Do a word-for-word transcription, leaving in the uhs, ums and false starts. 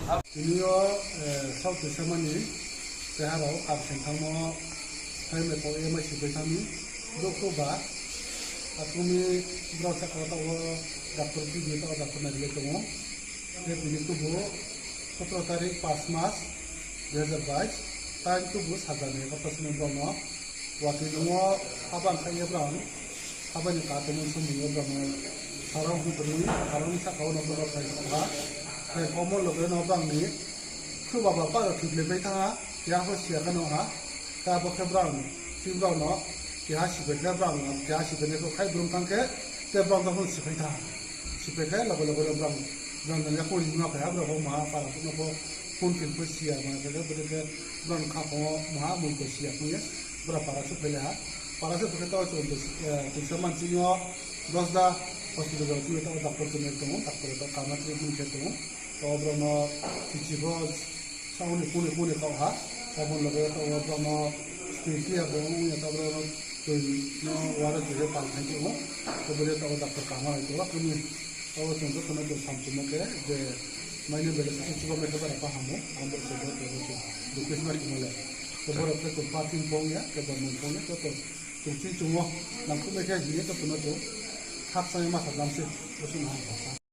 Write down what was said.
Tini o, eh, South Asia mani teha rok kar sen thangmo hai mai kok e mai sipoi thangni dukhu ba. Atumi borok sakha ta o doctor T B ta o doctor nai tongo. Tei tini tubu sotro tarik pas mas dui hazar bais, time tubu sajani kotasini borokno watwi nungo habang khaye borok. Aboni katongo somoyo borokno sarong hwnwi, sarong saka o nokno rok khai kha. Khai omo loge no borokni khu baba paro thik le bai thanga, ya ho siya khe no ha. Khe abo khe borok, twi borokno keha sibai khe borok, keha sibai khe khai brum thang khe, tei borok no sibai thang. Sibai khe loge loge borok, borok no yakung ring no khai borok bo maha para no bo phone tin pho siya ma khe, bo khe borok kha ko maha mui ko siya khe borok para su phai le ha. Para su phai khe to chwng, eh, twisa mansi no dos da hospital o twi to doctor twi tongo, doctor to kama treatment khe tongo. To borokno kichi bo sauni kuni kuni kok ha. Tabon loge to borokno stay clear bo wngya, to borokno twi no wara jere pal khai tongo. To bole to doctor kama hai to kuni. To chwng to kono to samchimo khe je maine bele sa chiba me khe bara pa hamo. Ambo se to to request ma kimo le. To borok khe to parking pong ya, to borok mung pong ya, to to chwng chwng o nang khe me khe hini to kono to thak sai ma sa dam se. To sung ha.